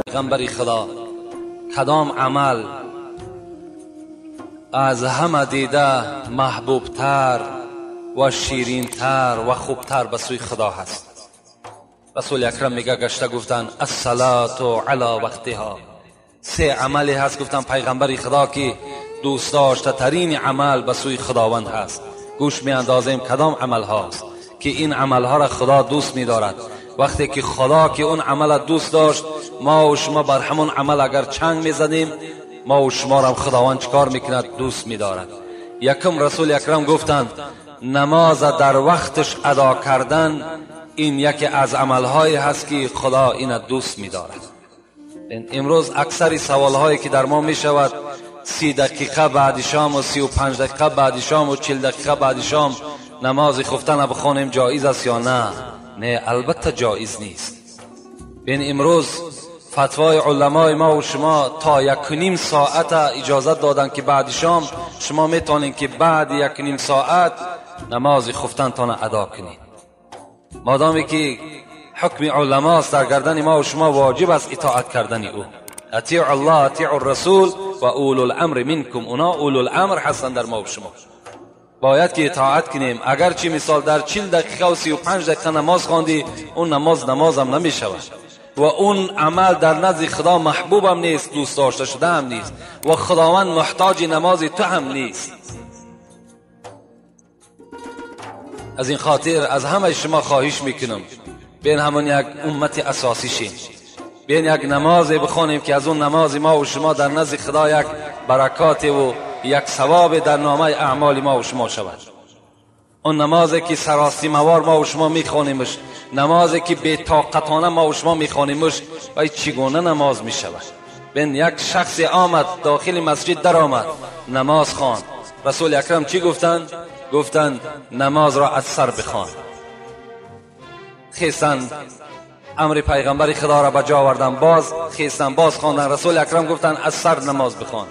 پیغمبر خدا کدام عمل از همه دیده محبوبتر و شیرینتر و خوبتر به سوی خدا هست؟ رسول اکرم میگه گشته گفتن الصلاة علی وقتها. سه عملی هست گفتن پیغمبر خدا که دوست داشته ترین عمل به سوی خداوند هست. گوش می اندازیم کدام عمل هاست که این عمل ها را خدا دوست می دارد. وقتی که خدا که اون عمل دوست داشت، ما و شما بر همون عمل اگر چنگ می زدیم، ما و شما را خداوند چکار میکند؟ دوست می دارد. یکم رسول اکرم گفتند نماز در وقتش ادا کردن این یکی از عملهایی هست که خدا این دوست می دارد. امروز اکثر سوالهایی که در ما می شود 30 دقیقه بعد شام و 35 دقیقه بعد شام و 40 دقیقه بعد شام نماز خفتن بخوانیم جایز است یا نه؟ نه، البته جایز نیست. بین امروز فتوای علمای ما و شما تا 1.5 ساعت اجازت دادن که بعد شام شما میتونین که بعد 1.5 ساعت نماز خفتن تان ادا کنید. مادامی که حکم علماست در گردن ما و شما واجب است اطاعت کردن او. اطیع الله، اطیع الرسول و اولو الامر منکم. اونا اولو الامر هستند در ما و شما، باید که اطاعت کنیم. اگرچه مثال در 40 دقیقه و 35 دقیقه نماز خواندی، اون نماز نمازم نمی شود و اون عمل در نزد خدا محبوبم نیست، دوست داشته شده هم نیست و خداوند محتاج نماز تو هم نیست. از این خاطر از همه شما خواهش میکنم بین همون یک امت اساسی شیم، بین یک نماز بخوانیم که از اون نماز ما و شما در نزد خدا یک برکات و یک ثواب در نامه اعمال ما و شما شود. اون نمازی که سراسیموار ما و شما میخوانیمش، نمازی که بی طاقتانه ما و شما میخوانیمش، و چگونه نماز میشود؟ بین یک شخص آمد داخل مسجد در آمد نماز خواند. رسول اکرم چی گفتند؟ گفتند نماز را از سر بخوان. خیستن امر پیغمبر خدا را به جا آوردن، باز خیستن باز خواندن. رسول اکرم گفتند از سر نماز بخوان.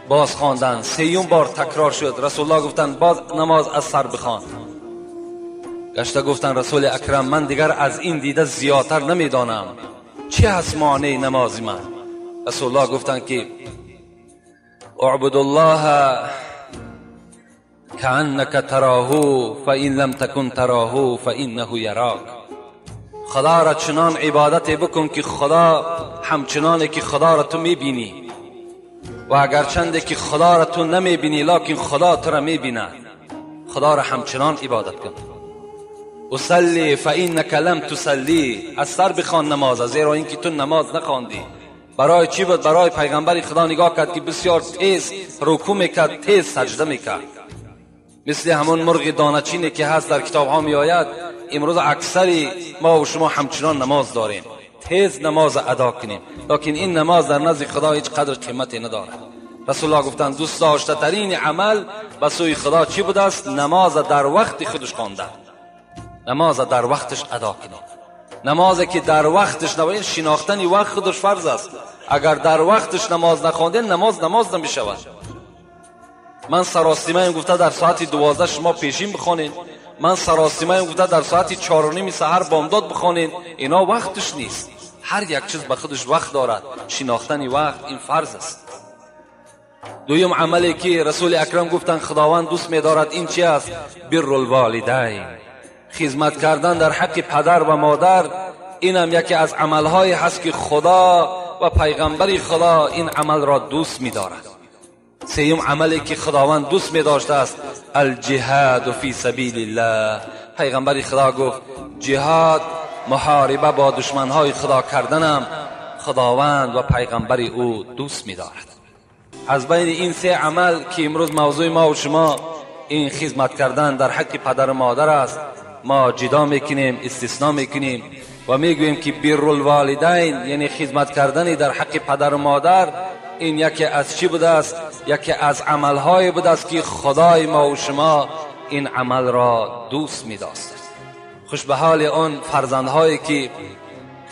باز خواندن، سیوم بار تکرار شد. رسول الله گفتند باز نماز از سر بخوان. گشته گفتند رسول اکرم من دیگر از این دیده زیادتر نمیدانم، چی هست معنی نماز من؟ رسول الله گفتند که اعبد الله كأنك تراه فإن لم تكن تراه فإنه يراك. خدا را چنان عبادت بکن که خدا همچنانه که خدا را تو میبینی، و اگرچنده که خدا را تو نمیبینی لکن خدا تو را میبیند. خدا را همچنان عبادت کن. اصلی فإنك لم تصلی. از سر بخوان نماز، زیرا اینکه تو نماز نخواندی. برای چی بود؟ برای پیغمبر خدا نگاه کرد که بسیار تیز رکوع میکرد، تیز سجده میکرد، مثل همون مرغ دانه‌چینی که هست در کتاب ها میآید. امروز اکثری ما و شما همچنان نماز داریم، تیز نماز ادا کنیم، لکن این نماز در نزد خدا هیچ قدر قیمتی ندارد. رسول الله گفتند دوست داشته ترین عمل به سوی خدا چی بوده است؟ نماز در وقت خودش خواندن، نماز در وقتش ادا کنیم. نمازی که در وقتش نباید، شناختن وقت خودش فرض است. اگر در وقتش نماز نخواندین، نماز نماز نمیشود. من سراسیمه گفته در ساعت 12 شما پیشین بخوانین، من سراسیمه گفته در ساعت 4:30 سحر بامداد بخوانین، اینا وقتش نیست. هر یک چیز به خودش وقت دارد، شناختن وقت این فرض است. دویم عملی که رسول اکرم گفتن خداوند دوست می‌دارد این چی است؟ بر الوالدین، خدمت کردن در حق پدر و مادر. اینم یکی از عملهایی هست که خدا و پیغمبر خدا این عمل را دوست می‌دارد. سیوم عملی که خداوند دوست می داشته است الجهاد فی سبیل الله. پیغمبر خدا گفت جهاد، محاربه با دشمنهای خدا کردنم خداوند و پیغمبر او دوست می دارد. از بین این سه عمل که امروز موضوع ما و شما این خدمت کردن در حق پدر و مادر است، ما جدا میکنیم، استثناء میکنیم و میگوییم که بر الوالدین یعنی خدمت کردن در حق پدر و مادر، این یکی از چی بوده است؟ یکی از عملهای بوده است که خدای ما و شما این عمل را دوست می داشت. خوش به حال آن فرزندهایی که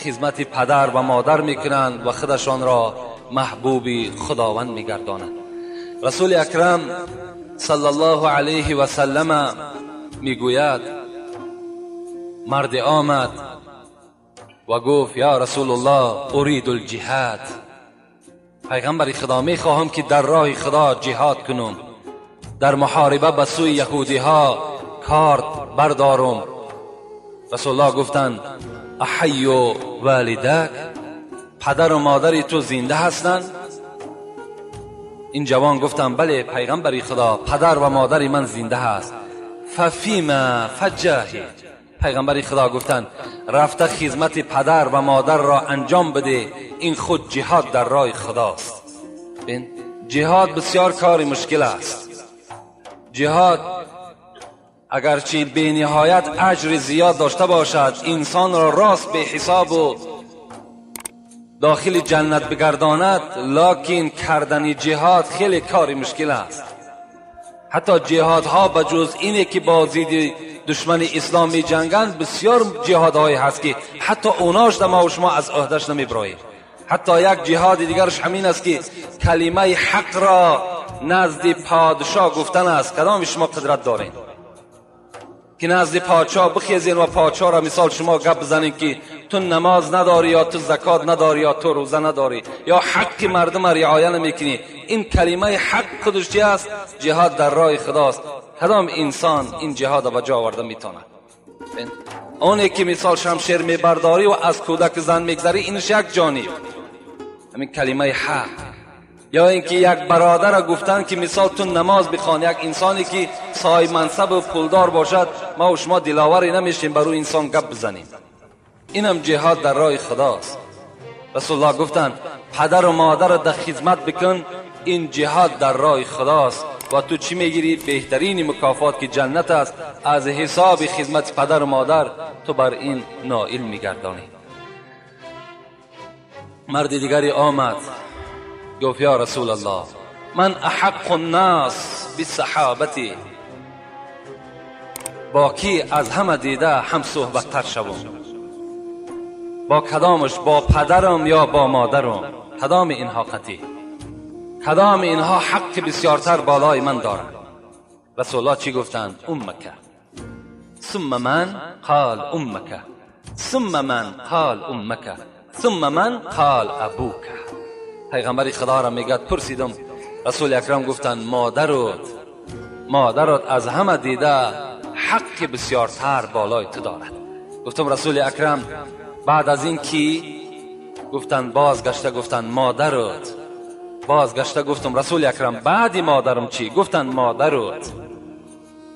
خدمت پدر و مادر میکنند و خودشان را محبوب خداوند میگردانند. رسول اکرم صلی الله علیه و سلم میگوید مرد آمد و گفت یا رسول الله ارید الجهاد، پیغمبر خدا میخواهم که در راه خدا جهاد کنم، در محاربه به سوی یهودی ها کارد بردارم. رسول الله گفتند احی والدک، پدر و مادر تو زنده هستند؟ این جوان گفتند بله پیغمبر خدا، پدر و مادر من زنده هست. ففیما فجاهد، پیغمبر خدا گفتند رفته خدمت پدر و مادر را انجام بده، این خود جهاد در راه خداست. جهاد بسیار کار مشکل است. جهاد اگرچه به نهایت اجر زیاد داشته باشد، انسان را راست به حساب و داخل جنت بگرداند، لکن کردن جهاد خیلی کار مشکل است. حتی جهادها به جز اینه که با ضد دشمن اسلام می جنگند، بسیار جهادهایی هست که حتی اوناش ما و شما از عهدهش نمیبراییم. حتی یک جهاد دیگرش همین است که کلمه حق را نزد پادشاه گفتن است. کدام شما قدرت دارین که نزد پادشاه بخیزین و پادشاه را مثال شما گپ بزنین که تو نماز نداری یا تو زکات نداری یا تو روزه نداری یا حق مردم را رعایت نمیکنی؟ این کلمه حق خودش چی است؟ جهاد در راه خداست. کدام انسان این جهاد را به جا آورده میتونه؟ اونه که مثال شمشیر میبرداری و از کودک زن میگذری، اینش یک جانب همین کلمه حق. یا اینکه یک برادر را گفتن که مثال تو نماز بخوان، یک انسانی که صاحب منصب و پولدار باشد، ما و شما دلاوری نمیشیم بر روی انسان گپ بزنیم. اینم جهاد در راه خداست. رسول الله گفتند پدر و مادر را در خدمت بکن، این جهاد در راه خداست و تو چی میگیری؟ بهترین مکافات که جنت است، از حساب خدمت پدر و مادر تو بر این نائل میگردانی. مرد دیگری آمد گفت یا رسول الله من احق الناس بصحابتی، با کی از همه دیده هم صحبت تر شوم؟ با کدامش؟ با پدرم یا با مادرم؟ کدام اینها قطعی؟ کدام اینها حق بسیارتر بالای من دارند؟ رسول الله چی گفتند؟ امک ثم من قال امک ثم من قال امک ثم من قال ابوک. پیغمبر خدا را میگه پرسیدم، رسول اکرم گفتند مادرت از همه دیده حق بسیارتر بالای تو دارد. گفتم رسول اکرم بعد از این کی؟ گفتند بازگشته گفتند مادرت. بازگشته گفتم رسول اکرم بعد مادرم چی؟ گفتند مادرت.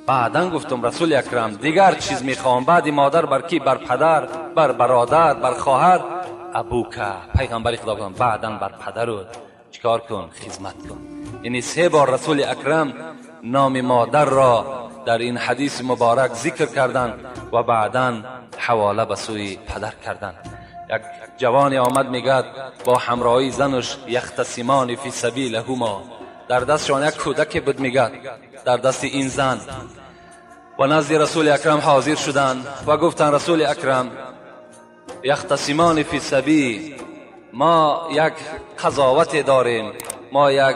بعدا گفتم رسول اکرم دیگر چیز میخوام بعد مادر بر کی؟ بر پدر، بر برادر، بر خواهر؟ ابوکه. پیغمبر خدا گفتند بعدا بر پدرت چیکار کن؟ خدمت کن. یعنی 3 بار رسول اکرم نام مادر را در این حدیث مبارک ذکر کردند و بعدا حواله به سوی پدر کردند. یک جوانی آمد میگد با همراهی زنش یختصمان فی سبیلهما، در دستشان یک کودک بود میگد در دست این زن، و نزد رسول اکرم حاضر شدند و گفتند رسول اکرم یختصمان فی سبیل، ما یک قضاوت داریم، ما یک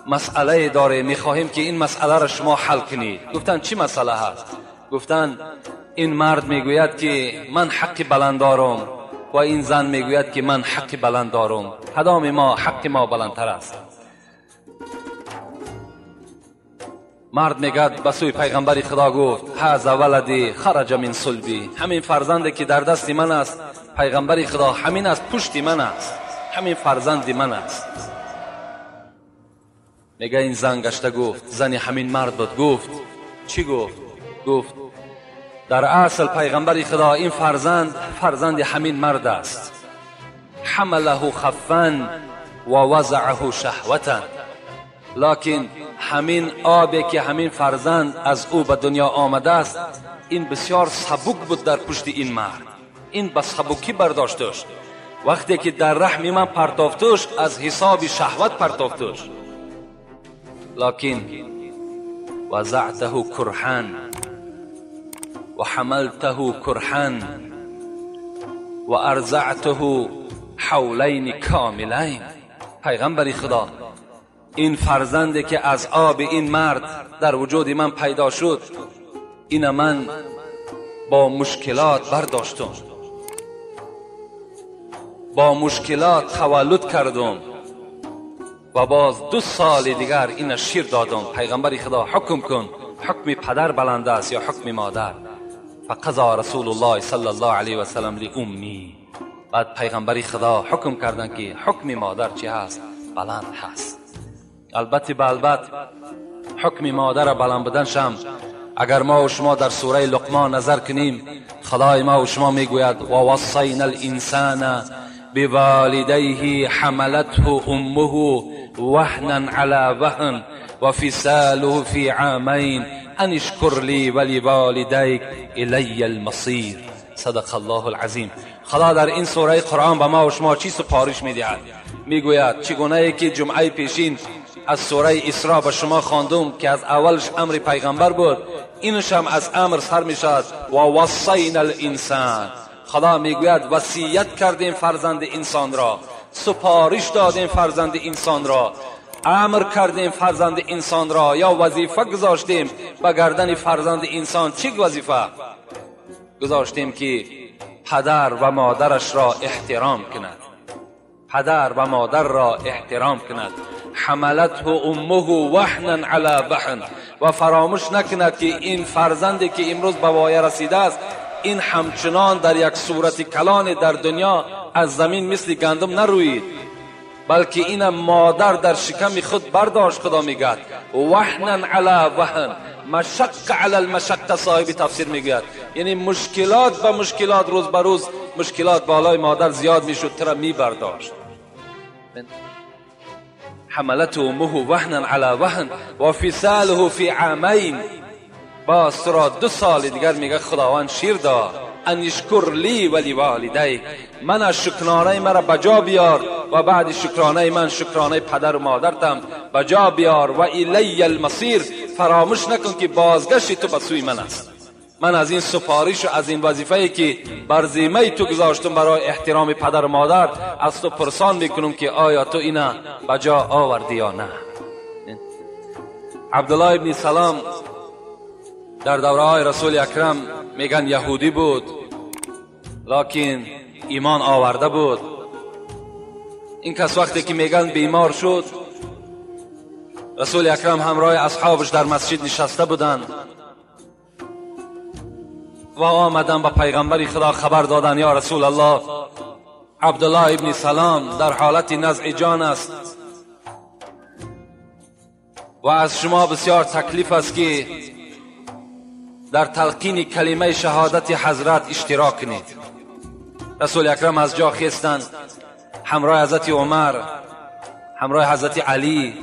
مسئله داریم، میخواهیم که این مسئله را شما حل کنید. گفتند چی مسئله هست؟ گفتند این مرد میگوید که من حق بلند دارم و این زن میگوید که من حق بلند دارم، کدام ما حق ما بلندتر است؟ مرد میگد به سوی پیغمبر خدا گفت هذا ولدی خرج من صلبی، همین فرزندی که در دست من است پیغمبر خدا، همین از پشت من است، همین فرزند من است. میگه این زن گشته گفت، زن همین مرد بود، گفت چی گفت؟ گفت در اصل پیغمبر خدا این فرزند فرزند همین مرد است، حمله خفا و وضعه شهوتا، لکن همین آبی که همین فرزند از او به دنیا آمده است این بسیار سبک بود در پشت این مرد، این به سبکی برداشتش، وقتی که در رحم من پرتافتش از حساب شهوت پرتافتش، لکن وضعته کرها و حملته کرها و ارضعته حولین کاملین. پیغمبر خدا این فرزندی که از آب این مرد در وجود من پیدا شد، این من با مشکلات برداشتم، با مشکلات تولد کردم و باز 2 سال دیگر این شیر دادم. پیغمبر خدا حکم کن، حکم پدر بلند است یا حکم مادر؟ فقضا رسول الله صلی الله علیه و سلم لأمی. بعد پیغمبر خدا حکم کردن که حکم مادر چی هست؟ بلند هست. البته به حکم مادر بلند بودن شم، اگر ما و شما در سوره لقمان نظر کنیم، خدای ما و شما میگوید و وصینا الانسان بوالدیه حملته امه وهنا علی وهن و فصاله فی عامین ان اشکر لی ولوالدیک الی المصیر. صدق الله العظیم. خدا در این سوره قرآن به ما و شما چی سپارش میدهد؟ میگوید چگونه ای که جمعه پیشین از سوره اسراء به شما خواندم که از اولش امر پیغمبر بود، اینش هم از امر سر میشد. و وصینا الانسان، خدا میگوید وصیت کردیم فرزند انسان را، سپارش دادیم فرزند انسان را، امر کردیم فرزند انسان را، یا وظیفه گذاشتیم به گردن فرزند انسان. چی وظیفه گذاشتیم؟ که پدر و مادرش را احترام کند، پدر و مادر را احترام کند. حملته امه وهنا علی وهن، و فراموش نکند که این فرزندی که امروز به وایه رسیده است، این همچنان در یک صورت کلان در دنیا از زمین مثل گندم نروید، بلکه این مادر در شکم خود برداشت. خدا میگوید وهنا علی وهن، مشق علی المشقه. صاحب تفسیر میگوید یعنی مشکلات به مشکلات، روز به روز مشکلات بالای مادر زیاد میشد، ترا میبرداشت. حملته امه وهنا علی وهن و فصاله فی عامین، باز تو را 2 سال دیگر میگه خداوند شیر داد. ان اشکر لی ولی والدیک، من از شکرانه مرا بجا بیار و بعد شکرانه من شکرانه پدر و مادرتم بجا بیار. و الی المصیر، فراموش نکن که بازگشت تو به سوی من است. من از این سفارش و از این وظیفه‌ای که بر ذمه تو گذاشتم برای احترام پدر و مادر، از تو پرسان میکنم که آیا تو اینا بجا آوردی یا نه. عبدالله ابن سلام در دوره های رسول اکرم میگن یهودی بود، لکن ایمان آورده بود. این کس وقتی که میگن بیمار شد، رسول اکرم همراه اصحابش در مسجد نشسته بودند و آمدن به پیغمبر خدا خبر دادن یا رسول الله، عبدالله ابن سلام در حالت نزع جان است و از شما بسیار تکلیف است که در تلقین کلمه شهادت حضرت اشتراک کنید. رسول اکرم از جا خیستند، همراه حضرت عمر، همراه حضرت علی،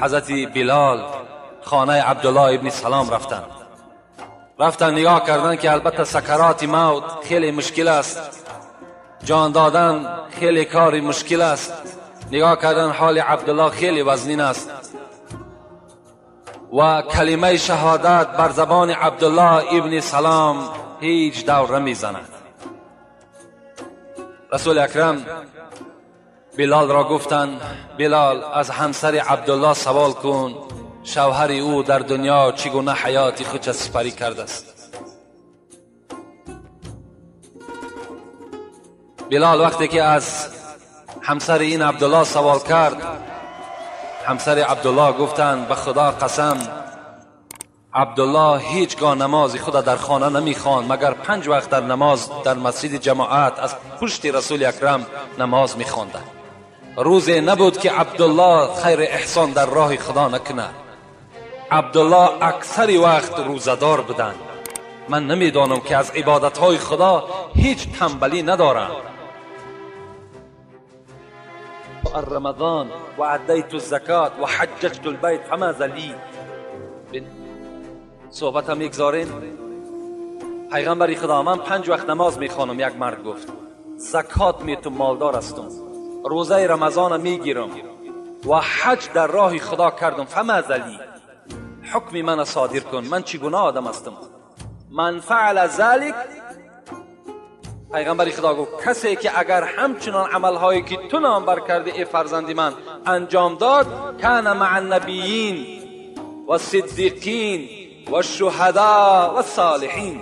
حضرت بلال خانه عبدالله ابن سلام رفتند. رفتن نگاه کردن که البته سکرات موت خیلی مشکل است، جان دادن خیلی کاری مشکل است. نگاه کردن حال عبدالله خیلی وزنین است و کلمه شهادت بر زبان عبدالله ابن سلام هیچ دور نمیزند. رسول اکرم بلال را گفتند بلال از همسر عبدالله سوال کن شوهر او در دنیا چگونه حیات خود سپری کرده است. بلال وقتی که از همسر این عبدالله سوال کرد، همسر عبدالله گفتند به خدا قسم عبدالله هیچگاه نماز خود در خانه نمیخواند مگر 5 وقت در نماز در مسجد جماعت از پشت رسول اکرم نماز میخواند. روزی نبود که عبدالله خیر احسان در راه خدا نکند. عبدالله اکثر وقت روزدار بودند. من نمیدانم که از عبادتهای خدا هیچ تنبلی ندارم. رمضان و ادیت الزکات و حججت البیت فماذا لی. صحبت هم میگذارین. پیغمبر خدا من 5 وقت نماز میخوانم. یک مرد گفت زکات میتم، مالدار هستم، روزه رمضان میگیرم و حج در راه خدا کردم، فماذا لی، حکم من صادر کن، من چگونه آدم هستم؟ من فعل ذلک، پیغمبر خدا گفت کسی که اگر همچنان عملهایی که تو نام بر کرده ای فرزند من انجام داد، کان مع النبیین و الصدیقین و الشهداء و الصالحین،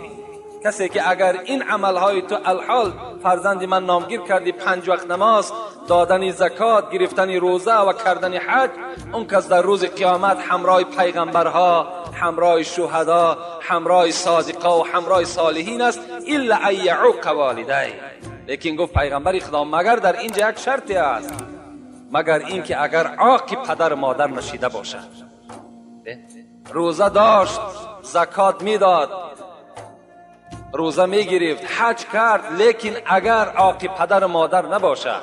کسی که اگر این عملهای تو الحال فرزند من نامگیر کردی، 5 وقت نماز، دادن زکات، گرفتن روزه و کردن حج، اون کس در روز قیامت همراه پیغمبرها، همراه شهدا، همراه صادقا و همراه صالحین است، الا ان یعوق والدی. لیکن گفت پیغمبر خدا مگر در اینجا یک شرطی است، مگر اینکه اگر عاق پدر مادر نشیده باشد. روزه داشت، زکات میداد، روزه میگرفت، حج کرد، لیکن اگر عاق پدر مادر نباشد،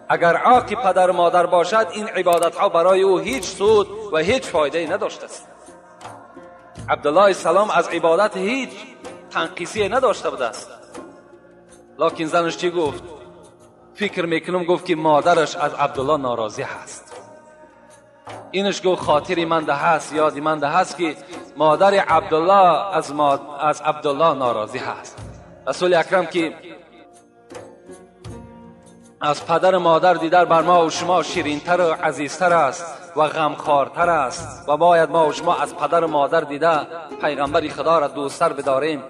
اگر عاق پدر مادر باشد، این عبادت ها برای او هیچ سود و هیچ فایده نداشته است. عبدالله سلام از عبادت هیچ تنقیصی نداشته بوده است. لکن زنش چی گفت؟ فکر میکنم گفت که مادرش از عبدالله ناراضی هست. اینش گفت خاطری من ده هست، یادی من ده هست که مادر عبدالله از عبدالله ناراضی هست. رسول اکرم که از پدر مادر دیدار بر ما و شما شیرینتر و عزیزتر است و غمخوارتر است و باید ما و شما از پدر مادر دیده پیغمبر خدا را دوستتر بداریم.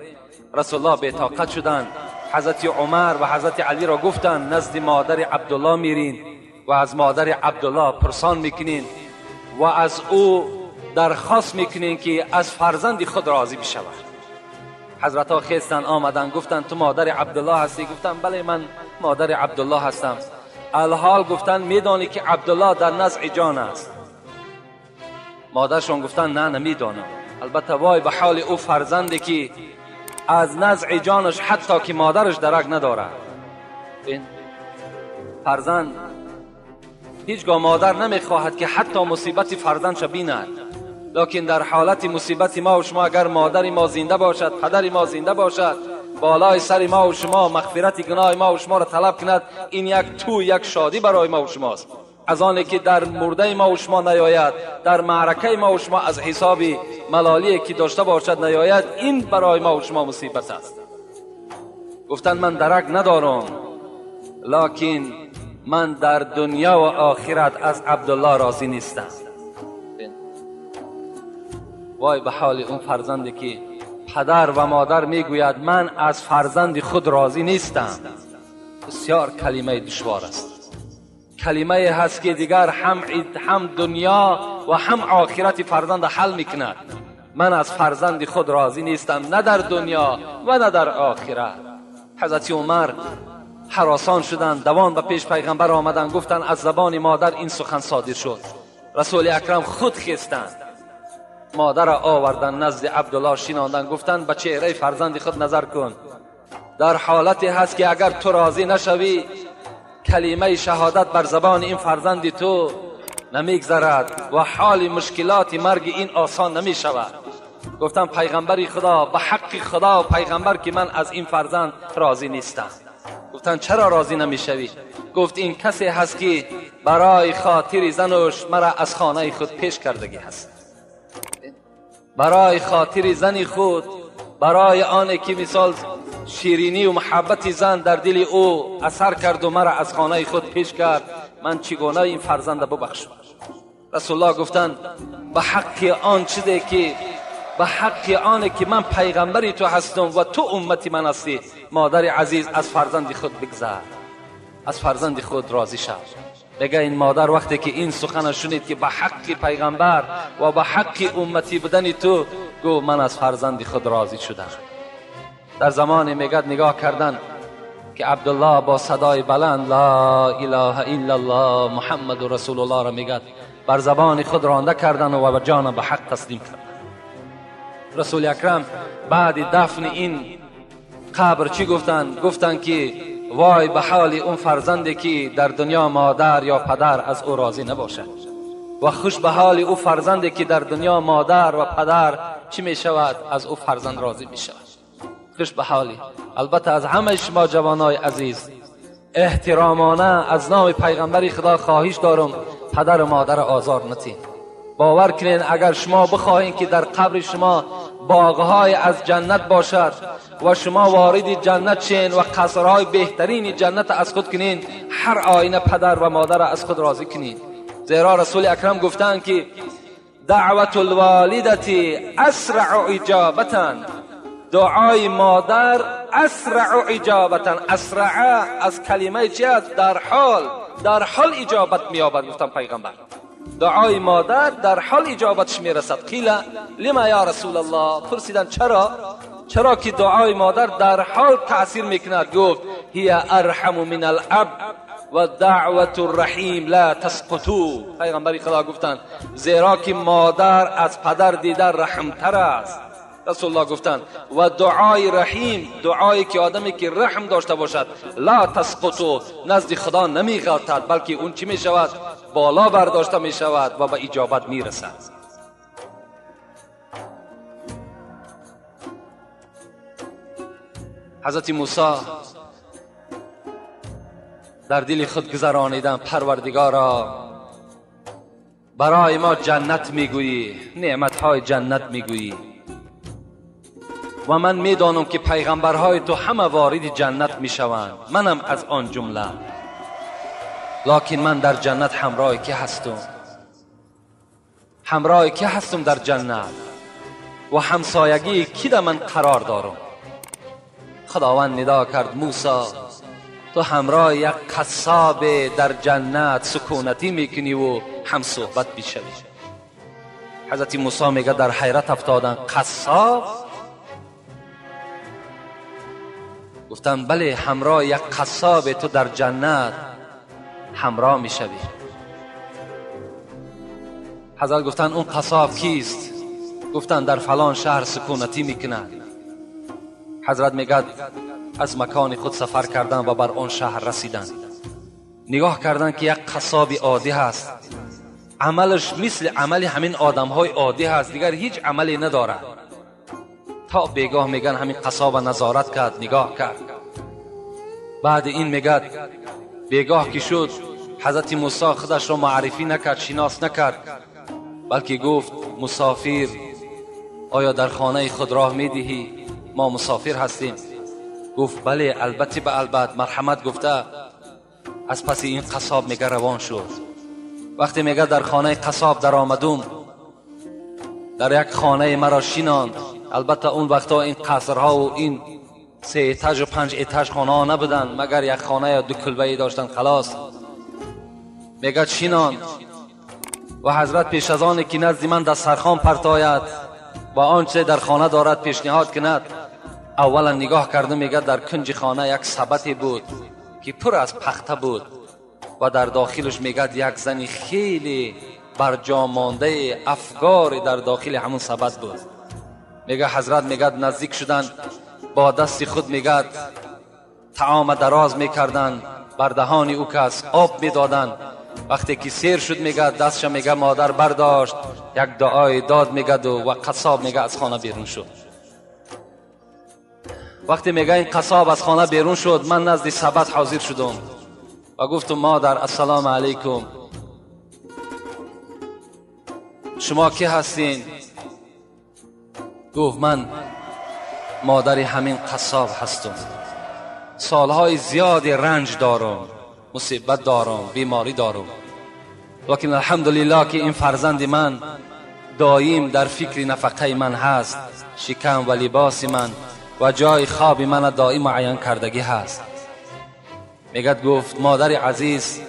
رسول الله بی‌طاقت شدند. حضرت عمر و حضرت علی را گفتند نزد مادر عبدالله میرین و از مادر عبدالله پرسان میکنین و از او درخواست میکنین که از فرزند خود راضی بشود. حضرت ها خیستن آمدن، گفتن تو مادر عبدالله هستی؟ گفتن بله من مادر عبدالله هستم. الحال گفتن میدانی که عبدالله در نزع جان است؟ مادرشون گفتن نه نمیدانم. البته وای به حال او فرزندی که از نزع جانش حتی که مادرش درک ندارد. این فرزند هیچگاه مادر نمیخواهد که حتی مصیبت فرزندش بیند، لکن در حالت مصیبت ما و شما اگر مادر ما زنده باشد، پدر ما زنده باشد، بالای سر ما و شما مغفرت گناه ما و شما را طلب کند، این یک تو یک شادی برای ما و شماست. از آنی که در مرده ما و شما نیاید، در معرکه ما و شما از حساب ملالی که داشته باشد نیاید، این برای ما و شما مصیبت است. گفتن من درک ندارم، لکن من در دنیا و آخرت از عبدالله راضی نیستم. وای به حال اون فرزندی که پدر و مادر میگوید من از فرزند خود راضی نیستم. بسیار کلمه دشوار است، کلمه هست که دیگر هم دنیا و هم آخرت فرزند حل میکند. من از فرزند خود راضی نیستم، نه در دنیا و نه در آخرت. حضرت عمر هراسان شدند، دوان به پیش پیغمبر آمدند، گفتند از زبان مادر این سخن صادر شد. رسول اکرم خود خستند، مادر را آوردن نزد عبدالله شیناندن، گفتند به چهره فرزند خود نظر کن، در حالتی هست که اگر تو راضی نشوی کلمه شهادت بر زبان این فرزند تو نمیگذرد و حال مشکلات مرگ این آسان نمی شود. گفتم پیغمبر خدا، به حق خدا و پیغمبر که من از این فرزند راضی نیستم. گفتن چرا راضی نمیشوی؟ گفت این کسی هست که برای خاطر زنش مرا از خانه خود پیش کردگی هست، برای خاطر زن خود، برای آن که مثال شیرینی و محبت زن در دل او اثر کرد و مرا از خانه خود پیش کرد، من چگونه این فرزند ببخشم؟ رسول الله گفتند به حق آن چیزی که به حق آن که من پیغمبری تو هستم و تو امتی من هستی، مادر عزیز از فرزند خود بگذر، از فرزند خود راضی شو. بگه این مادر وقتی که این سخن شنید که به حق پیغمبر و به حق امتی بودن تو، گو من از فرزند خود راضی شدم. در زمان میگد نگاه کردن که عبدالله با صدای بلند لا اله الا الله محمد رسول الله را میگد، بر زبان خود رانده کردن و به جان به حق تسلیم کردن. رسول اکرم بعد دفن این قبر چی گفتن؟ گفتن که وای به حال اون فرزندی که در دنیا مادر یا پدر از او راضی نباشد، و خوش به حال او فرزندی که در دنیا مادر و پدر چی می شود؟ از او فرزند راضی می شود. خوش به حالی. البته از همه شما جوانای عزیز احترامانه از نام پیغمبر خدا خواهش دارم پدر و مادر آزار نتین. باور کنین اگر شما بخواهین که در قبر شما باغهای از جنت باشد و شما وارد جنت شین و قصرهای بهترین جنت از خود کنین، هر آینه پدر و مادر از خود راضی کنین. زیرا رسول اکرم گفتند که دعوت الوالدة اسرع اجابتا، دعای مادر اسرع اجابتا، اسرع از کلمه چی است؟ در حال، در حال اجابت مییابد. گفتم پیغمبر دعای مادر در حال اجابتش میرسد. قیل لما یا رسول الله، پرسیدن چرا؟ چرا که دعای مادر در حال تاثیر میکند؟ گفت هی ارحم من الاب و دعوت الرحیم لا تسقطو. پیغمبر خدا گفتند زیرا که مادر از پدر دیده رحمتر است. رسول الله گفتند و دعای رحیم، دعایی که آدمی که رحم داشته باشد، لا تسقطو، نزد خدا نمی غلطد، بلکه اون چی می شود؟ بالا برداشته می شود و به اجابت می رسد. حضرت موسی در دل خود گذرانیدن پروردگارا برای ما جنت میگویی، نعمتهای جنت میگویی و من میدانم که پیغمبرهای تو همه وارد جنت میشوند، منم از آن جمله، لکن من در جنت همراه کی هستم؟ همراه کی هستم در جنت و همسایگی کی در من قرار دارم؟ خداوند ندا کرد موسی تو همراه یک قصاب در جنت سکونتی میکنی و هم صحبت میشوی. حضرت موسی میگه در حیرت افتادن، قصاب؟ گفتن بله، همراه یک قصاب تو در جنت همراه میشوی. حضرت گفتن اون قصاب کیست؟ گفتن در فلان شهر سکونتی میکند. حضرت میگه از مکان خود سفر کردن و بر آن شهر رسیدن. نگاه کردن که یک قصاب عادی هست، عملش مثل عمل همین آدم های عادی هست، دیگر هیچ عملی نداره. تا بیگاه میگن همین قصاب نظارت کرد، نگاه کرد. بعد این میگه بیگاه که شد حضرت موسی خودش را معرفی نکرد، شناس نکرد، بلکه گفت مسافر آیا در خانه خود راه میدهی؟ ما مسافر هستیم. گفت بله، البته به البته، مرحمت گفته. از پس این قصاب میگه روان شد. وقتی میگه در خانه قصاب در آمدم، در یک خانه مرا شیناند. البته اون وقتا این قصرها و این 3 اتاج و 5 اتاج خانه ها نبودن، مگر یک خانه یا 2 کلبه داشتن خلاص. میگه شیناند و حضرت پیش از آن که نزد من دسترخوان پرتاید و آنچه در خانه دارد پیشنهاد کند، اولا نگاه کرده میگه در کنج خانه یک سبتی بود که پر از پخته بود و در داخلش میگه یک زنی خیلی برجا مانده افکار در داخل همون سبد بود. میگه حضرت میگه نزدیک شدن، با دست خود میگه طعام دراز میکردن بر دهان او کس، آب میدادن. وقتی که سیر شد میگه دستش میگه مادر برداشت، یک دعای داد میگه و قصاب میگه از خانه بیرون شد. وقتی میگه این قصاب از خانه بیرون شد، من نزد سبد حاضر شدم و گفتم مادر السلام علیکم، شما کی هستین؟ گفت من مادر همین قصاب هستم، سالهای زیادی رنج دارم، مصیبت دارم، بیماری دارم، لیکن الحمدلله که این فرزند من دایم در فکر نفقه من هست، شکم و لباس من و جای خواب من دائم معین کردگی هست. میگد گفت مادر عزیز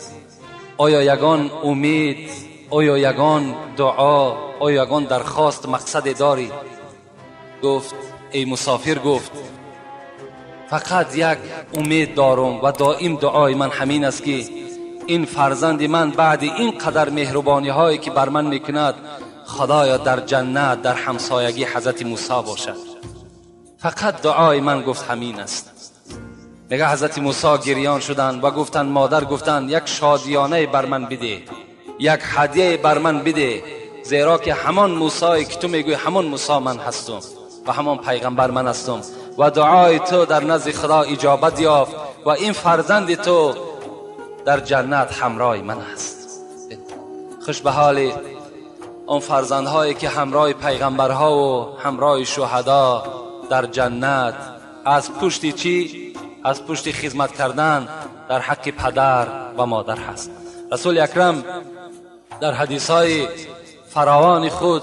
آیا یگان امید، آیا یگان دعا، آیا یگان درخواست مقصد داری؟ گفت ای مسافر، گفت فقط یک امید دارم و دائم دعای من همین است که این فرزند من بعد این قدر مهربانی هایی که بر من میکند، خدایا در جنت در همسایگی حضرت موسی باشد. فقط دعای من گفت همین است. میگه حضرت موسی گریان شدند و گفتند مادر، گفتند یک شادیانه بر من بده، یک هدیه بر من بده، زیرا که همان موسی که تو میگوی همان موسی من هستم و همان پیغمبر من هستم و دعای تو در نزد خدا اجابت یافت و این فرزند تو در جنت همراه من است. خوش به حال آن فرزندهایی که همراه پیغمبرها و همراه شهدا در جنت، از پشت چی؟ از پشت خدمت کردن در حق پدر و مادر هست. رسول اکرم در حدیث‌های فراوان خود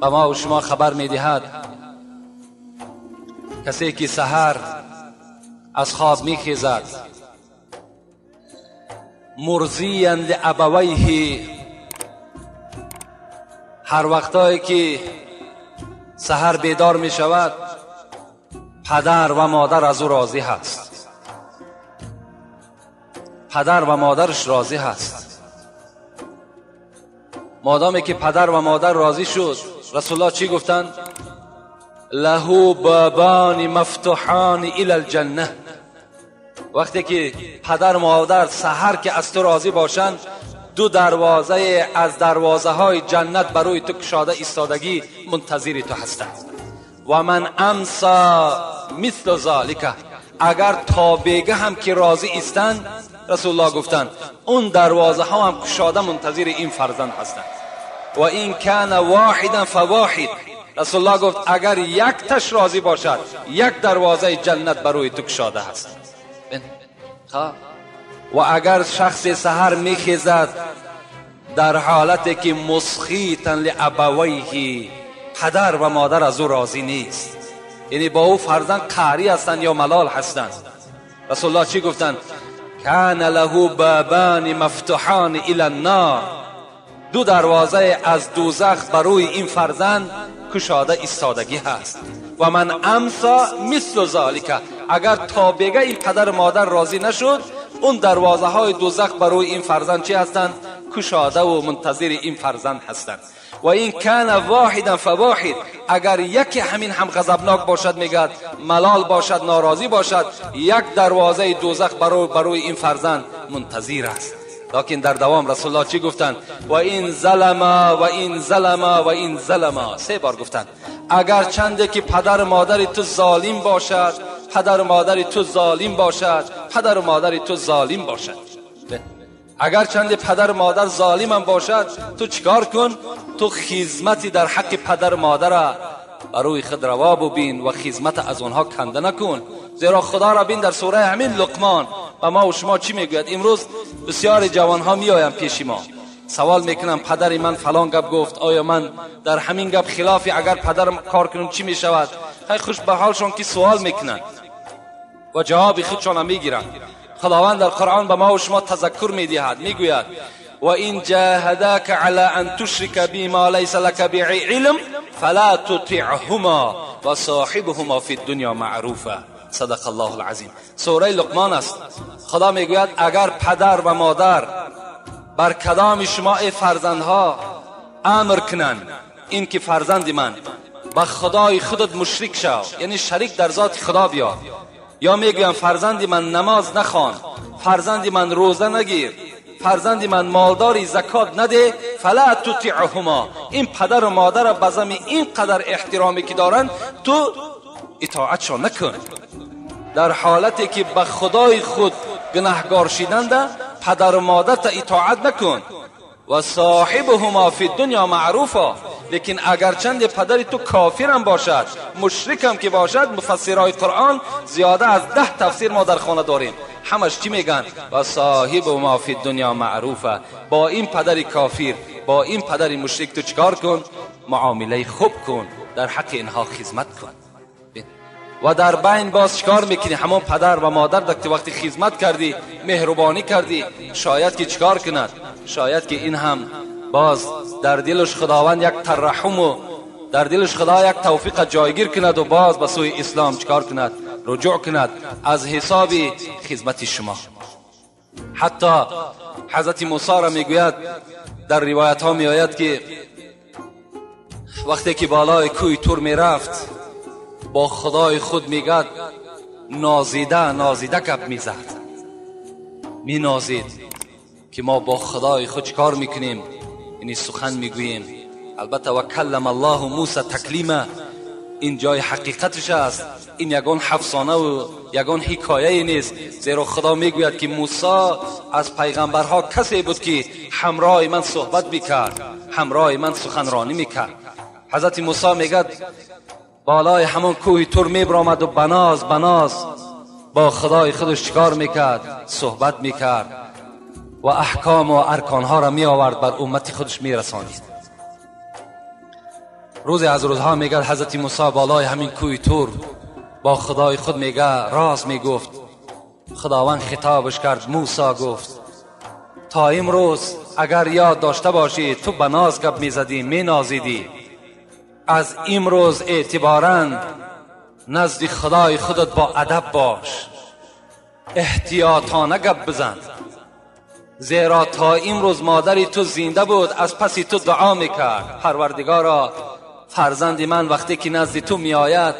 به ما و شما خبر می‌دهد کسی که سحر از خواب میخیزد، مرضیا لابویه، هر وقتایی که سحر بیدار می شود پدر و مادر از او راضی هست، پدر و مادرش راضی هست. مادامی که پدر و مادر راضی شد، رسول الله چی گفتند؟ له بابان مفتوحان الی الجنه. وقتی که پدر و مادر سحر که از تو راضی باشند، دو دروازه از دروازه های جنت برای تو کشاده ایستادگی منتظر تو هستند. و من امسا مثل ذالک، اگر تا بیگه هم که راضی ایستند، رسول الله گفتند اون دروازه ها هم کشاده منتظر این فرزند هستند. و این کان واحدا فواحد، رسول الله گفت اگر یک تش راضی باشد، یک دروازه جنت برای تو کشاده هست. و اگر شخص سحر میخیزد در حالتی که مسخیتا لابویه، پدر و مادر از او راضی نیست، یعنی با او فرزند قهری هستند یا ملال هستند، رسول الله چی گفتند؟ کان له بابان مفتوحان الی النار، دو دروازه از دوزخ بروی این فرزند کشاده ایستادگی هست. و من امسا مثل ذالک، اگر تا بگه این پدر مادر راضی نشد، اون دروازه های دوزخ بروی این فرزند چی هستند؟ کشاده و منتظر این فرزند هستند. و این کان واحدا فواحد، اگر یکی همین هم غضبناک باشد، میگد ملال باشد، ناراضی باشد، یک دروازه دوزخ بروی این فرزند منتظر است. لکن در دوام رسول الله چی گفتند؟ و این ظلما و این ظلما و این ظلما، سه بار گفتند. اگر چنده که پدر مادر تو ظالم باشد، پدر مادر تو ظالم باشد، پدر مادر تو ظالم باشد، اگر چند پدر مادر ظالم هم باشد، تو چیکار کن؟ تو خدمتی در حق پدر مادر بروی خود روا ببین و خدمت از آنها کنده نکن. زیرا خدا را بین در سوره همین لقمان و ما و شما چی میگوید؟ امروز بسیار جوانها میآیند پیش ما، سوال میکنم پدر من فلان گپ گفت، آیا من در همین گپ خلافی اگر پدرم کار کنم چی میشود؟ خیلی خوش به حالشان که سوال میکنن و جواب خودشان میگیرن. خداوند در قرآن به ما و شما تذکر میدهد، میگوید و این جاهداک علی ان تشرک بی ما لیس لک به علم فلا تطعهما و صاحبهما فی الدنیا معروفا. صدق الله العظیم. سوره لقمان است. خدا میگوید اگر پدر و مادر بر کدام شما ای فرزندها امر کنند این که فرزند من با خدای خودت مشرک شو، یعنی شریک در ذات خدا بیا، یا میگویم فرزند من نماز نخوان، فرزند من روزه نگیر، فرزند من مالداری زکات نده، فلا تطیعهما، این پدر و مادر به این قدر احترامی که دارن تو اطاعتشان نکن. در حالتی که به خدای خود گناهگار شدند پدر و مادر تا اطاعت نکن. و صاحبهما فی الدنیا معروفا، لیکن اگر چند پدر تو کافرم باشد، مشرکم که باشد، مفسرهای قرآن زیاده از 10 تفسیر ما در خانه داریم، همش چی میگن؟ و صاحبهما فی الدنیا معروفا، با این پدر کافر، با این پدر مشرک تو چیکار کن؟ معامله خوب کن، در حق اینها خدمت کن. و در بین باز چیکار میکنی؟ همون پدر و مادر که وقتی خدمت کردی، مهربانی کردی، شاید که چیکار کند؟ شاید که این هم باز در دلش خداوند یک ترحم و در دلش خدا یک توفیق جایگیر کند و باز به سوی اسلام چیکار کند؟ رجوع کند از حساب خدمت شما. حتی حضرت موسی را میگوید در روایت ها میآید که وقتی که بالای کوه تور میرفت با خدای خود میگد نازیده نازیده گپ میزد، مینازید که ما با خدای خود چیکار میکنیم؟ یعنی سخن میگوییم. البته و کلم الله موسی تکلیما، این جای حقیقتش است، این یگان افسانه و یگان حکایه نیست، زیرا خدا میگوید که موسی از پیغمبرها کسی بود که همراه من صحبت میکرد، همراه من سخنرانی میکرد. حضرت موسی میگد بالای همون کوه تور میبرآمد و بناز بناز با خدای خودش چیکار میکرد؟ صحبت میکرد و احکام و ارکانها را می آورد بر امت خودش میرسانید. روزی از روزها میگد حضرت موسی بالای همین کوه تور با خدای خود میگه راز میگفت. خداوند خطابش کرد، موسی گفت تا امروز اگر یاد داشته باشی تو به ناز گپ میزدی، مینازیدی، از امروز اعتباراً نزد خدای خودت با ادب باش، احتیاطانه گپ بزن، زیرا تا امروز مادری تو زنده بود از پس تو دعا میکرد، پروردگارا فرزند من وقتی که نزد تو میآید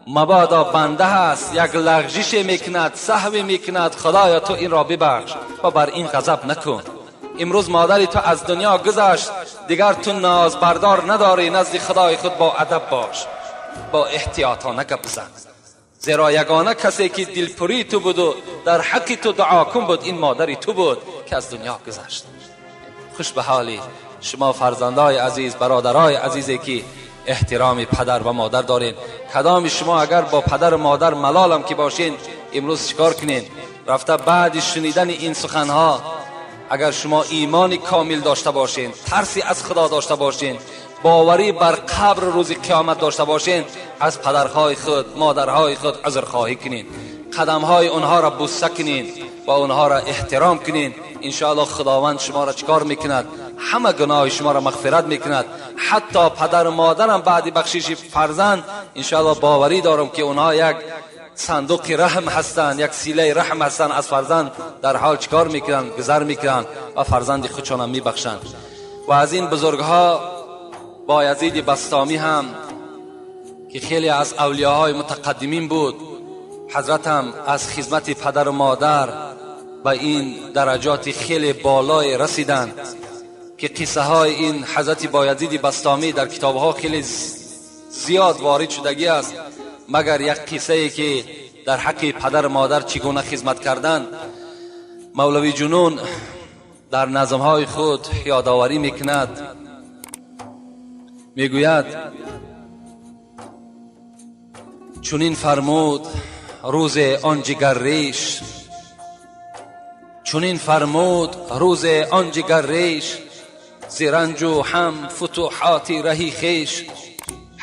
مبادا بنده هست، یک لغزش میکند، سهو میکند، خدایا تو این را ببخش و بر این غضب نکن. امروز مادری تو از دنیا گذشت، دیگر تو ناز بردار نداری، نزد خدای خود با ادب باش، با احتیاطانه گپ بزن، زیرا یگانه کسی که دلپری تو بود و در حق تو دعا کن بود این مادری تو بود که از دنیا گذشت. خوش به حالی شما فرزندای عزیز، برادرای عزیزی که احترام پدر و مادر دارین. کدام شما اگر با پدر و مادر ملالم که باشین امروز چیکار کنین؟ رفته بعد شنیدن این سخنها اگر شما ایمان کامل داشته باشین، ترسی از خدا داشته باشین، باوری بر قبر روز قیامت داشته باشین، از پدرهای خود، مادرهای خود عذرخواهی کنین، قدمهای اونها را بوسه کنین و اونها را احترام کنین. انشاءالله خداوند شما را چکار میکند؟ همه گناه شما را مغفرت میکند. حتی پدر و مادرم بعد بخشش فرزند انشاءالله باوری دارم که اونها یک صندوق رحم هستند، یک سیله رحم هستند، از فرزند در حال چکار میکنند؟ گذر میکنند و فرزند خودشان هم میبخشند. و از این بزرگها بایزید بسطامی هم که خیلی از اولیاهای متقدمین بود، حضرت هم از خدمت پدر و مادر به این درجات خیلی بالای رسیدند که قصه های این حضرت بایزید بسطامی در کتاب ها خیلی زیاد وارد شدگی است، مگر یک قصه ای که در حق پدر و مادر چگونه خدمت کردن مولوی جنون در نظم های خود یادآوری میکند. میگوید چنین فرمود روز آن جگر ریش، چنین فرمود روز آن جگر ریش، ز رنج و هم فتوحات رهی خویش.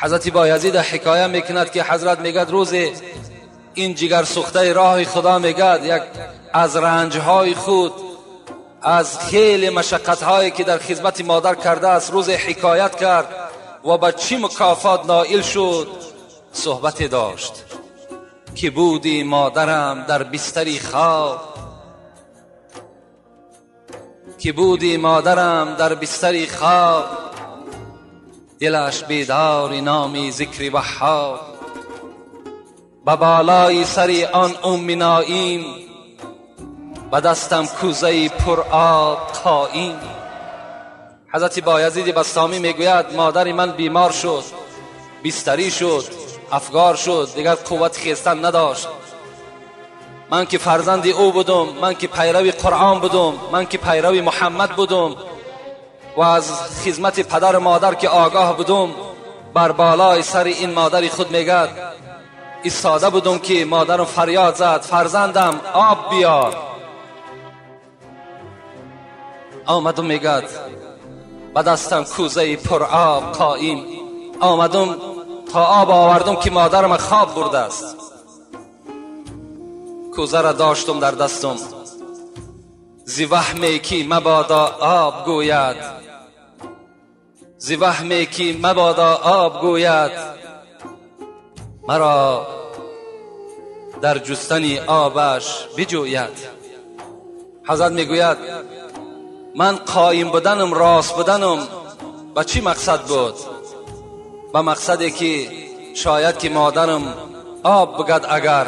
حضرت بایزید حکایه میکند که حضرت میگد روز این جگر سوخته راه خدا، میگد یک از رنجهای خود، از خیلی مشقتهایی که در خدمت مادر کرده است روز حکایت کرد و با چی مکافات نائل شد صحبت داشت که بودی مادرم در بستری خواب، که بودی مادرم در بستری خواب، دلش بیدار نامی ذکر وهاب، به بالای سر آن ام نایم، به دستم کوزه پر آب قایم. حضرت بایزید بسطامی میگوید مادر من بیمار شد، بستری شد، افگار شد، دیگر قوت خیستن نداشت. من که فرزند او بودم، من که پیرو قرآن بودم، من که پیرو محمد بودم و از خدمت پدر و مادر که آگاه بودم، بر بالای سر این مادر خود میگد ایستاده بودم که مادرم فریاد زد فرزندم آب بیار. آمدم میگد به دستم کوزه پر آب قایم، آمدم تا آب آوردم که مادرم خواب برده است. کوزه را داشتم در دستم، ز وهمی که مبادا آب گوید، ز وهمی که مبادا آب گوید، مرا در جستن آبش بجوید. حضرت میگوید من قایم بودنم، راست بودنم به چی مقصد بود؟ به مقصدی که شاید که مادرم آب بگد اگر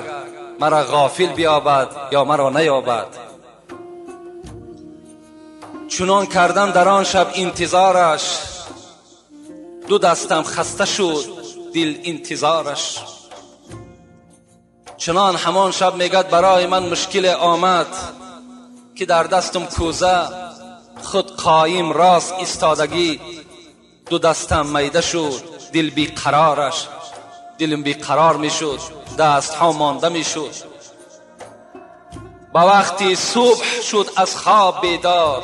مرا غافل بیابد یا مرا نیابد. چنان کردم در آن شب انتظارش، دو دستم خسته شد دل انتظارش. چنان همان شب میگد برای من مشکل آمد که در دستم کوزه، خود قایم راست ایستادگی، دو دستم میده شد دل بی قرارش، دلم بی قرار می شد، دست ها مانده می شد. با وقتی صبح شد از خواب بیدار،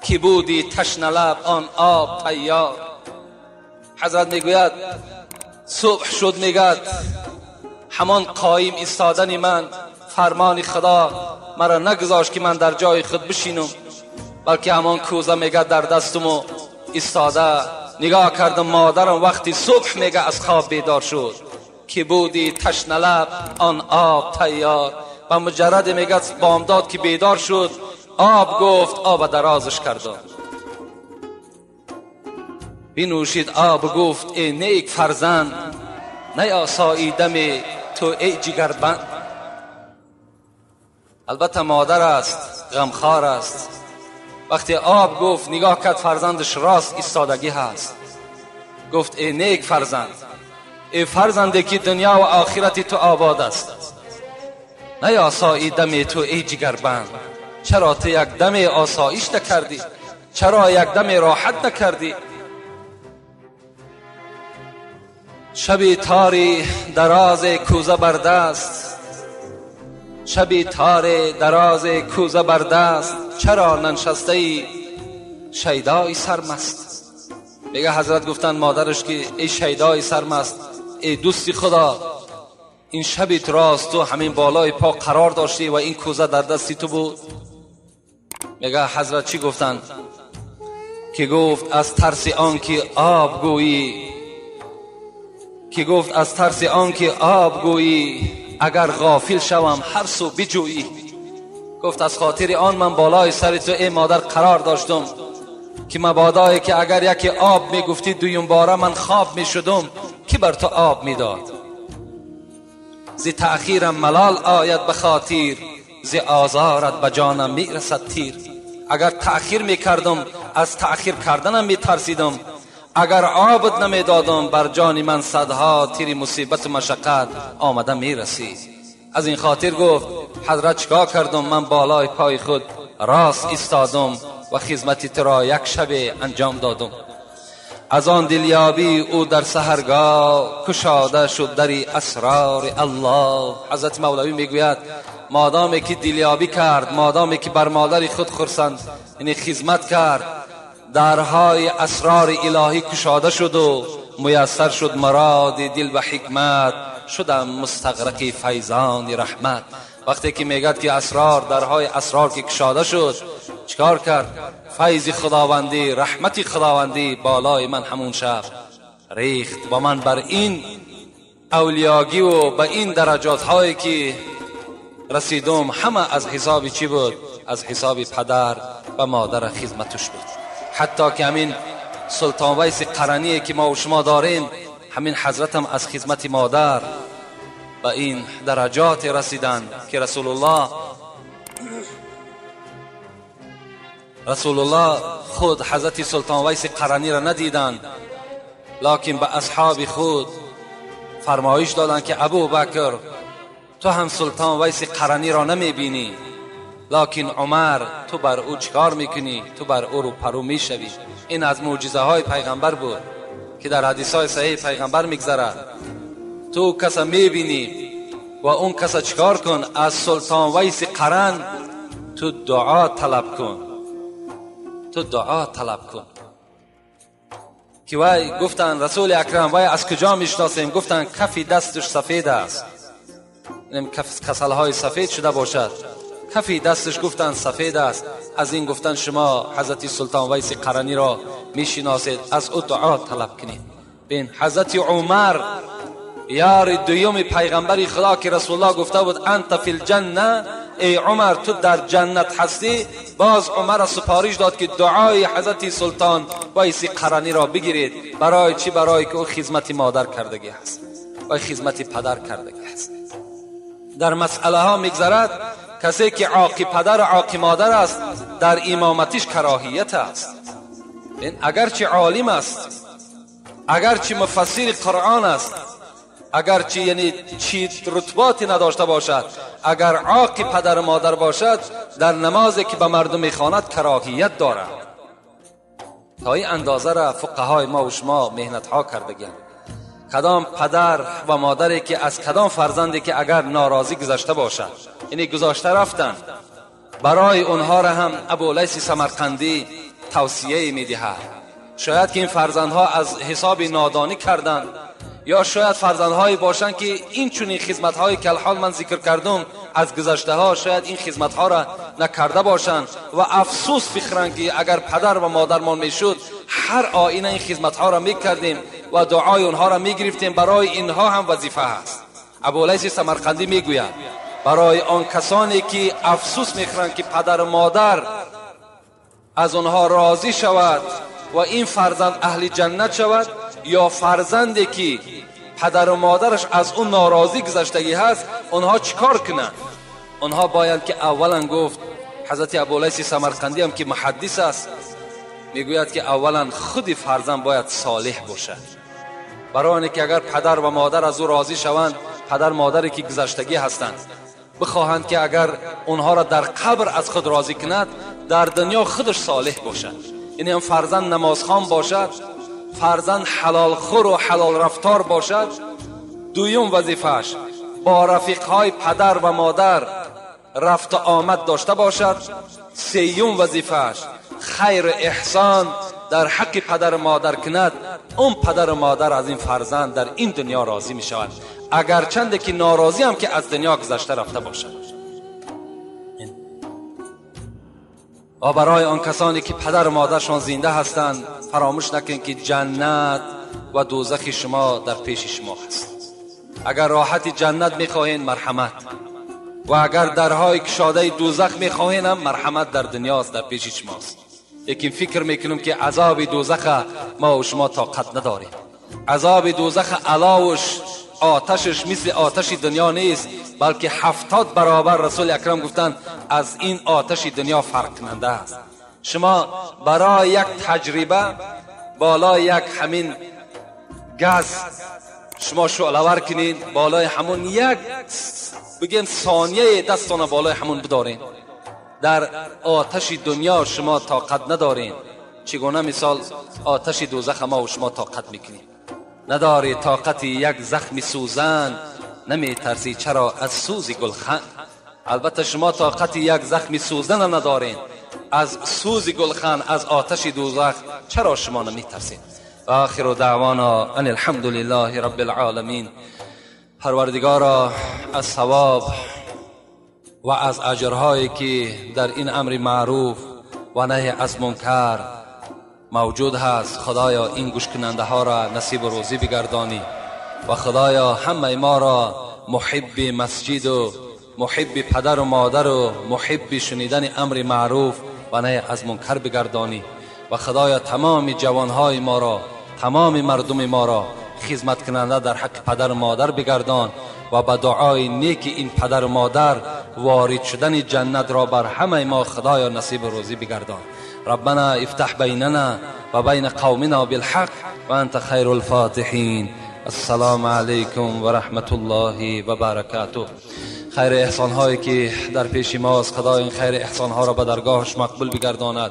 که بودی تشنه لب آن آب تیار. حضرت میگوید صبح شد، میگد همان قایم ایستادن من، فرمان خدا مرا نگذاشت که من در جای خود بشینم، بلکه همان کوزه میگه در دستم و ایستاده نگاه کردم. مادرم وقتی صبح میگه از خواب بیدار شد که بودی تشنه لب آن آب تیار. و مجرد میگه بامداد که بیدار شد آب گفت، آب درازش کردم. بنوشید آب گفت ای نیک فرزند، نیاساییدم تو ای جگربند. البته مادر است، غمخوار است. وقتی آب گفت نگاه کرد فرزندش راست ایستادگی هست. گفت ای نیک فرزند، ای فرزنده که دنیا و آخرت تو آباد است، نیاساییدم تو ای جگربند. چرا تو یک دم آسایش نکردی؟ چرا یک دم راحت نکردی؟ شبی تاری دراز کوزه بر دست، شبی تار دراز کوزه بر دست، چرا ننشسته ای شیدای سرمست. میگه حضرت گفتن مادرش که ای شیدای سرمست، ای دوستی خدا، این شبی راست تو همین بالای پا قرار داشتی و این کوزه در دستی تو بود. میگه حضرت چی گفتن؟ که گفت از ترس آن که آب گویی، که گفت از ترس آن که آب گویی، اگر غافل شوم هر سو بجویی. گفت از خاطر آن من بالای سر تو ای مادر قرار داشتم که مبادایی که اگر یکی آب میگفتی دویم باره من خواب میشدم که بر تو آب میداد. ز تأخیرم ملال آید به خاطر، ز آزارت به جانم میرسد تیر. اگر تأخیر میکردم از تأخیر کردنم میترسیدم، اگر آبت نمیدادم بر جان من صدها تیر مصیبت و مشقت آمده میرسید. از این خاطر گفت حضرت چیکار کردم؟ من بالای پای خود راست ایستادم و خدمت تو را یک شب انجام دادم. از آن دلیابی او در سحرگاه، کشاده شد دری اسرار الله. حضرت مولوی میگوید مادامی که دلیابی کرد، مادامی که بر مادر خود خرسند یعنی خدمت کرد، درهای اسرار الهی کشاده شد و میسر شد مراد دل و حکمت، شدم مستغرق فیضان رحمت. وقتی که میگد که اسرار، درهای اسرار که کشاده شد، چیکار کرد؟ فیض خداوندی، رحمت خداوندی بالای من همون شب ریخت و من بر این اولیاگی و به این درجات هایی که رسیدم همه از حساب چی بود؟ از حساب پدر و مادر خدمتش بود. حتی که همین سلطان ویس قرنی که ما و شما داریم، همین حضرت هم از خدمت مادر به این درجات رسیدن که رسول الله خود حضرت سلطان ویس قرنی را ندیدند، لکن به اصحاب خود فرمایش دادند که ابو بکر تو هم سلطان ویس قرنی را نمیبینی، لکن عمر تو بر او چکار میکنی؟ تو بر او رو پرو میشوی. این از معجزه های پیغمبر بود که در حدیث های صحیح پیغمبر میگذرد. تو کسا میبینی و اون کسا چکار کن؟ از سلطان ویس قرن تو دعا طلب کن، تو دعا طلب کن. که وی گفتن رسول اکرم وی از کجا میشناسیم؟ گفتن کفی دستش سفید است، یعنی کسلهای سفید شده باشد، کفی دستش گفتن سفید است. از این گفتن شما حضرت سلطان ویس قرنی را میشناسید، از او دعا طلب کنید. بین حضرت عمر یار دویم پیغمبر خدا که رسول الله گفته بود انت فی الجنه، ای عمر تو در جنت هستی، باز عمر سپارش داد که دعای حضرت سلطان ویس قرنی را بگیرید. برای چی؟ برای که او خدمت مادر کردگی هست و خدمت پدر کردگی هست. در مسئله ها میگذرد کسی که عاقی پدر و عاقی مادر است در امامتش کراهیت است. اگرچه عالم است، اگرچه مفسر قرآن است، اگرچه یعنی چی رتباتی نداشته باشد، اگر عاقی پدر و مادر باشد در نمازی که به مردم میخواند کراهیت دارد. تا این اندازه را فقهای ما و شما مهنت ها کردگیند. کدام پدر و مادری که از کدام فرزندی که اگر ناراضی گذشته باشد، یعنی گذاشته رفتن، برای اونها را هم ابولیث سمرقندی توصیه میدهد. شاید که این فرزندها از حساب نادانی کردند یا شاید فرزندهایی باشند که این چنین خدمت‌هایی که الحال من ذکر کردم از گذشته‌ها، شاید این خدمت‌ها را نکرده باشند و افسوس بخورند که اگر پدر و مادرمان میشد هر آینه این خدمت‌ها را میکردیم و دعای اونها را میگرفتیم. برای اینها هم وظیفه هست. ابولیث سمرقندی میگوید برای آن کسانی که افسوس میخورند که پدر و مادر از آنها راضی شود و این فرزند اهل جنت شود، یا فرزندی که پدر و مادرش از اون ناراضی گذشتگی هست، آنها چیکار کنند؟ آنها باید که اولا، گفت حضرت ابولیث سمرقندی هم که محدث است، میگوید که اولا خود فرزند باید صالح باشد، برای اینکه اگر پدر و مادر از او راضی شوند، پدر مادری که گذشتگی هستند بخواهند که اگر اونها را در قبر از خود راضی کند، در دنیا خودش صالح باشد. یعنی هم فرزند نمازخوان باشد، فرزند حلال خور و حلال رفتار باشد. دویم وظیفه‌اش با رفیقهای پدر و مادر رفت و آمد داشته باشد. سیوم وظیفه‌اش خیر احسان در حق پدر و مادر کند. اون پدر و مادر از این فرزند در این دنیا راضی می شود، اگرچند که ناراضی هم که از دنیا گذشته رفته باشد. و برای آن کسانی که پدر و مادرشان زنده هستند، فراموش نکنید که جنت و دوزخ شما در پیش شما هست. اگر راحت جنت میخواهین مرحمت، و اگر درهای کشاده دوزخ میخواهین هم مرحمت در دنیاست، در پیش شماست. لیکن فکر میکنم که عذاب دوزخ ما و شما طاقت نداریم. عذاب دوزخ علاوش آتشش مثل آتش دنیا نیست، بلکه 70 برابر رسول اکرم گفتند از این آتش دنیا فرق کننده است. شما برای یک تجربه بالای یک همین گاز شما شعله ور کنین، بالای همون یک بگیم ثانیه دستان بالای همون بدارین، در آتش دنیا شما طاقت ندارین. چگونه مثال آتش دوزخ ما و شما طاقت میکنیم؟ نداری طاقت یک زخم سوزن، نمی ترسی چرا از سوز گلخن. البته شما طاقت یک زخم سوزن ندارین، از سوز گلخن، از آتش دوزخ چرا شما نمی ترسین؟ و آخر دعوانا ان الحمد لله رب العالمین. پروردگارا از ثواب و از اجرهایی که در این امر معروف و نهی از منکر موجود هست، خدایا این گوش کننده ها را نصیب و روزی بگردانی و خدایا همه ما را محب مسجد و محب پدر و مادر و محب شنیدن امر معروف و نهی از منکر بگردانی و خدایا تمام جوانهای ما را، تمام مردم ما را خدمت کننده در حق پدر و مادر بگردان و به دعای نیک این پدر و مادر وارد شدن جنت را بر همه ما خدایا نصیب روزی بگردان. ربنا افتح بیننا و بین قومنا بالحق و انت خیر الفاتحین. السلام علیکم و رحمت الله و برکاته. خیر احسان هایی که در پیش ماست، خدای این خیر احسان ها را به درگاهش مقبول بگرداند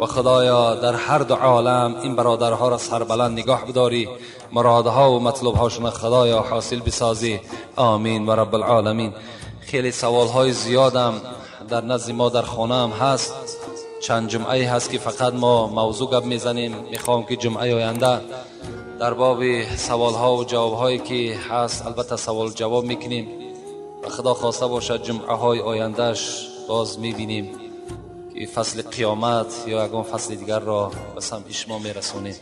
و خدایا در هر دو عالم این برادرها را سربلند نگاه بداری، مرادها و مطلوبهاشون خدایا حاصل بسازی. آمین و رب العالمین. خیلی سوال های زیادم در نزد ما در خانه هم هست. چند جمعه هست که فقط ما موضوع گپ میزنیم. میخوام که جمعه آینده در باب سوال ها و جواب هایی که هست البته سوال جواب میکنیم و خدا خواسته باشد جمعه های آیندهش باز میبینیم که فصل قیامت یا یگان فصل دیگر را به سمع شما میرسونیم.